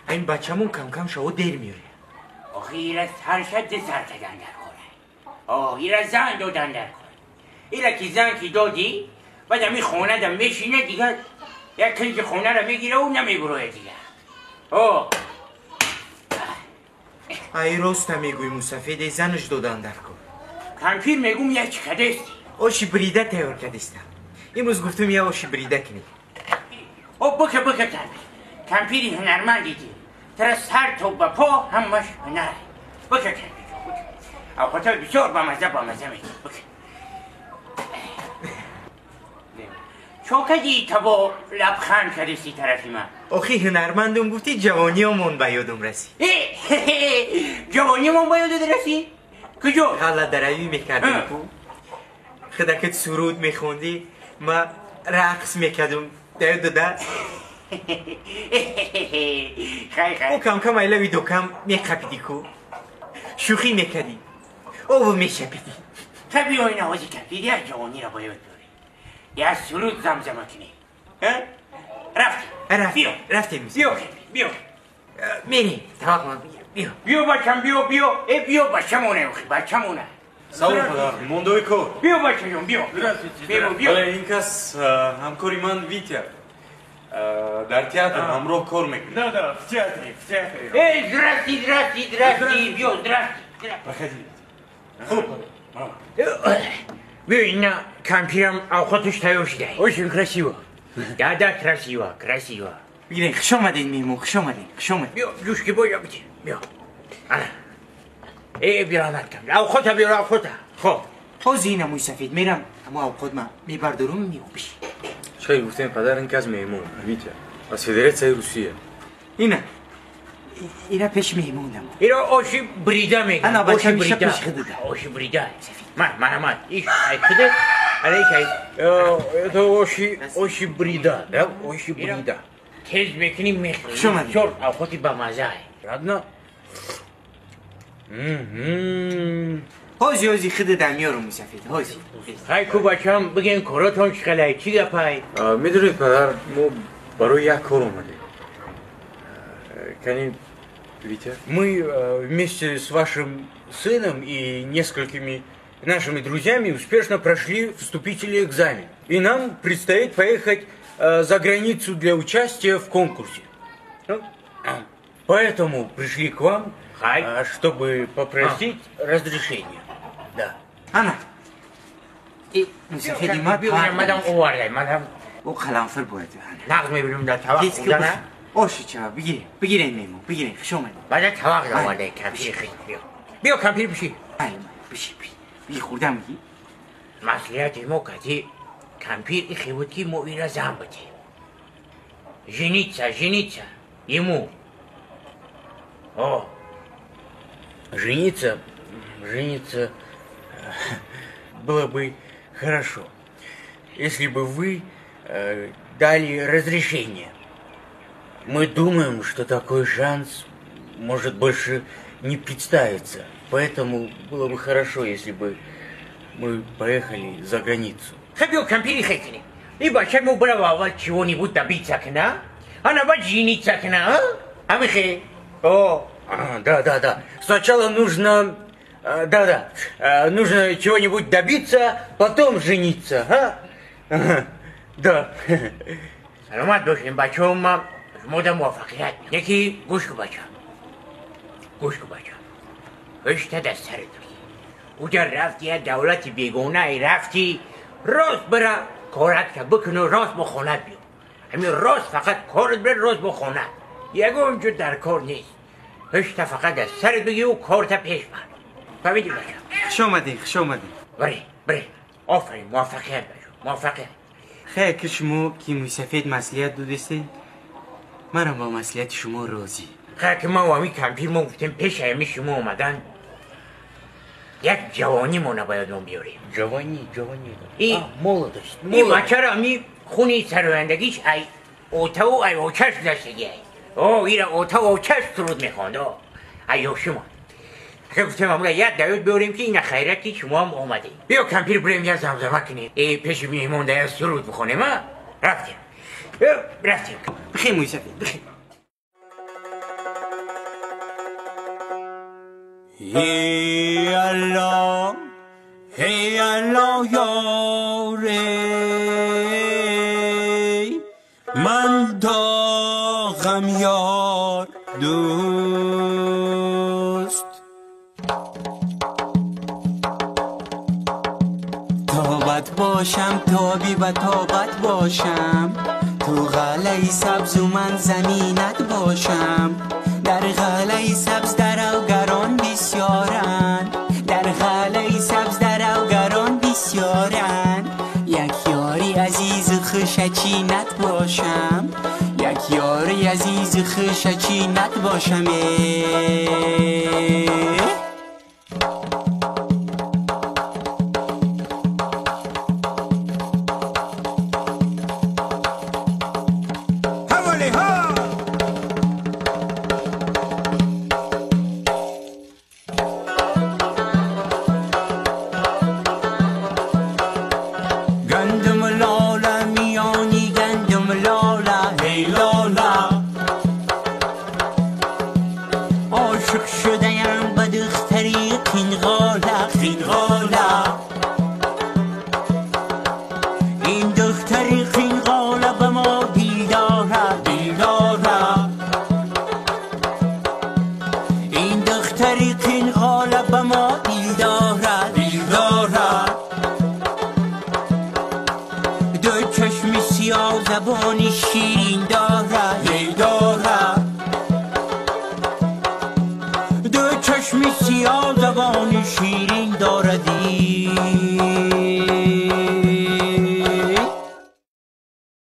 این بچه‌مون کم کم شو دیر میاره. آخه ایره سر شد سر کردن در کوره. آه ایره زن دادن در کوره. ایره که زن که دادی بعد همی خونه دم میشینه دیگه، یک کنج خونه رو میگیره و نمیبروه دیگه. آه ای راست میگوی موسفید، زنش دادن در کن. کمپیر میگم یک چی کدستی؟ آشی بریده تیار کدستم. امروز گفتم یه آشی بریده کنی. او بکه بکه کمپیر. کمپیری هنرمندی دی. تر سر تا به پا همش هنر. بکه کمپیر. او خاطر بسیار بامزه بامزه میگی. بکه. چون کدی تا با لبخند کدستی طرفی من؟ آخی هنرمندم گفتی جوانیامون به یادم رسید. جوانیامون به یادت رسید؟ کجا؟ غلط دروی میکردیم کو خدکت سرود میخوندی، ما رقص میکردم در دو دست. خیلی خیلی. او کم کم ایلوی دو کم میخپیدی کو شوخی میکردی او میشپیدی. طبیعی این آوازی کپیدی از جوانی را باید داری یا سرود زمزمه کنی. رفتیم رفتیم. بیا بیا میریم طبق من. بیا بیا بچم بیا بیا ای بیا بچمونه بچمونه. سلام پدر موندوی کور. بیا بچه جون بیا بیا بیا. بله این کس همکاری من ویتیا در театр ҳамроҳ кор мекунад. Да да в театре в театре. Эй здрасте здрасте здрасте бیا здрасте. Проходи. Хуб بیا اینا کمپیرم اوقاتش تیار شده. Очень красиво. Да да красиво красиво. بگیرین خوش آمدین میمون، خوش آمدین خوش آمدین. بیا جوش که باید بگیر بیا. ای بیرامت کم اوقات بیا اوقات. خب حوزی اینم موی سفید میرم اما اوقات من میبردارم میو بشی. چه گفتیم پدر این کس میمون ویتیا از فدراسیون روسیه. اینه اینا پیش میمونم. اینا آشی بریده میگن. انا بچه میشه پیش خودت. آشی بریده. من من من ایش ای خودت. آره ایش ای. Это оши оши брида, да? Оши брида. تیز میکنی میخوری. شما چون اوقاتی بامزه. Ладно. حوزی حوزی خودت میارم موی سفید حوزی. های کو بچم بگین کاراتون چقدر چی گپای؟ میدونید پدر ما برای یک کار اومدیم. Кани Витя? Мы вместе с вашим сыном и несколькими нашими друзьями успешно прошли вступительный экзамен. И нам предстоит поехать за границу для участия в конкурсе. Поэтому пришли к вам, чтобы попросить разрешения. Да. Ана. مسافری ما مادام اوارده مادام. او قلمفر باید. نقد میبینیم در طبق خوردن. آشی چرا بگیریم بگیریم میمون بگیریم خوش آمدید. بعد طبق آورده کمپیر خیلی بیا بیا کمپیر بشی. بله بشی بی خوردم میگی. مسئولیت ما کتی کمپیر این بود که ما ایرا زن بدیم. жениться жениться ему. О, жениться жениться было бы хорошо, если бы вы дали разрешение. Мы думаем, что такой шанс может больше не представиться. Поэтому было бы хорошо, если бы мы поехали за границу. Хабил компили хекини. И бача му брава чего-нибудь добиться к на? Она жениться к на, а? Амихе. О, да, да, да. Сначала нужно, да, да, нужно чего-нибудь добиться, потом жениться, а? Да. саломат бошем бачаҳо, ма шумода муваффақият. Яки гӯш кун бача, гӯш кун бача, ҳушта дар сарат бигир. Уҷа рафти як давлати бегонае рафти, рост бира корат ка бикуну, рост бо хонат биё. Ҳамин рост фақат корат бира, рост бо хонат. Ягон ҷо дар кор нест. ҳушта фақат дар сарат бигиру корта пеш бар. Фаҳмидӣ бача? Хуш омадед, хуш омадед. Баре, баре. Офарин, муваффақият бача, муваффақият. خیر که شما که موسفید مسئولیت دادستین، منم با مسئولیت شما راضی. خیر که ما و همی کمپیر ما گفتیم پیش همی شما اومدن یک جوانی ما نباید ما بیاریم. جوانی جوانی ای молодость. این بچه را همی خونی سرایندگیش ای اوته و ای اوچش داشتگی ای او ایره اوته و اوچش سرود میخواند ای شما. اگه گفتیم همون یک دوید بیاریم که این خیرتی شما هم اومده. بیا کمپیر بریم یه زمزمه کنیم. ای پیش میهمان در سرود بخونیم. ها رفتیم. рафтем. Бихе, мӯйсафед, бихе. Эй Аллоҳ, эй Аллоҳ, ёре ман доғам ёр дӯст. Тобат бошам, тоби ба тобат бошам, ту ғалаи сабзу ман заминат бошам. Дар ғалаи сабз даравгарон бисёранд, дар ғалаи сабз даравгарон бисёранд. Як ёри азизу хушачинат бошам, як ёри азизу хушачинат бошам. Гандум лола миёни гандум лола, эй лола, ошиқ шудаям ба духтари қинғола, қинғола. Ин духтари қинғола ба мо дил дорад, дил дорад. Ин духтари қинғола ба мо дил дорад, дил дорад. Ду чашми сиёҳ, забони ширин дорад, эй дорад. Ду чашми сиёҳ, забони ширин.